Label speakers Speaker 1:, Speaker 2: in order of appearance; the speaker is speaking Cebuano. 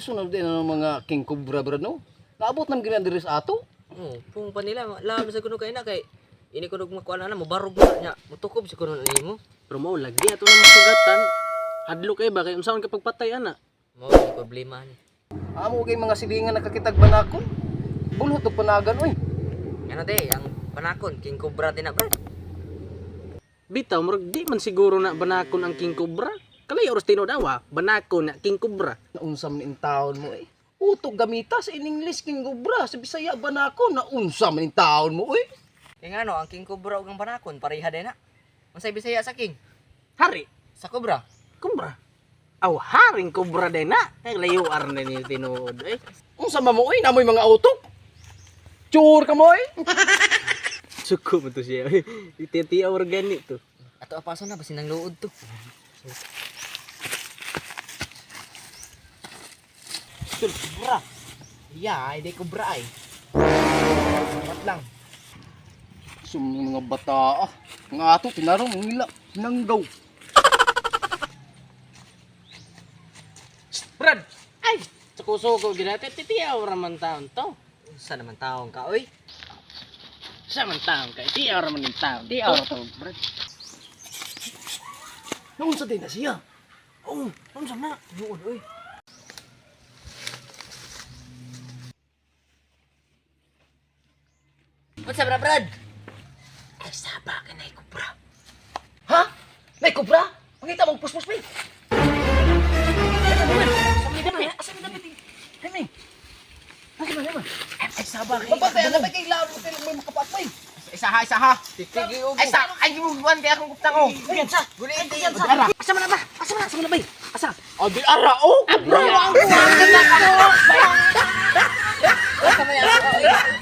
Speaker 1: Uso na din ang mga king cobra, brad, no? Naabot nang gina diri sa ato.
Speaker 2: Oh, pung pa nila labi sa kuno kay na kay ini kuno makuan na mobarog na nya, mutukob sa kuno nimo.
Speaker 3: Pero mao lagi ato na masugatan. Hadlo kay ba kay unsaon ka pagpatay ana?
Speaker 2: Mao ni problema ni.
Speaker 1: Amo kay mga silingan nakakitag banakon. Bulhot og panagan oy.
Speaker 2: Ano te, ang panakon king cobra din na, brad.
Speaker 3: Bitaw murag di man siguro na banakon ang king cobra. Kalay oras tinuod awa, banakon na king cobra.
Speaker 1: Naunsa man in taon mo eh. Utok gamita sa in English king cobra, sa Bisaya banakon, naunsa man in taon mo oy.
Speaker 2: Kay ngano ang king cobra ug ang panakon pareha din na. Unsay Bisaya sa king?
Speaker 3: Hari,
Speaker 2: Sa cobra.
Speaker 3: cobra. Aw, haring cobra din na. Ay, layo ar na ni tinuod eh.
Speaker 1: Unsa man mo oy, namoy mga utok. Chur ka mo oy.
Speaker 3: Suko mo to siya. Ititiyaw or gani to.
Speaker 2: Ato apaso na basin ang luod to.
Speaker 3: Tul, cobra.
Speaker 2: Ya, ay di cobra ay. Dapat lang.
Speaker 1: Sum mga bata ah. Mga ato tinarong nila nanggaw.
Speaker 3: Brad! Ay! Suko-suko ginate, titiyaw raman taon to.
Speaker 2: Unsa naman taong ka oy?
Speaker 3: Sa man taon ka, tiyaw raman yung taon.
Speaker 1: Di ara to, brad. Naunsa din na siya.
Speaker 3: Oh, unsa na?
Speaker 2: Tinuod oy. Unsa bra, brad?
Speaker 3: Ay, saba ka na kubra.
Speaker 1: Ha? Nay cobra? Pangita mong puspos mi.
Speaker 3: Asa mi dapit?
Speaker 1: Hey, mi. Asa man, man?
Speaker 3: Ay, saba ka.
Speaker 1: Mapatay na ba kay labo tayo may makapatay.
Speaker 2: Isa ha, isa ha. Ay sa ay gibubuan kay akong gupta ko.
Speaker 3: Ayan sa.
Speaker 2: Guliin kay sa.
Speaker 3: Ara. Asa man na ba? Asa man na? Asa man na ba? Asa?
Speaker 1: Adi ara oh, cobra.
Speaker 2: Asa man yan?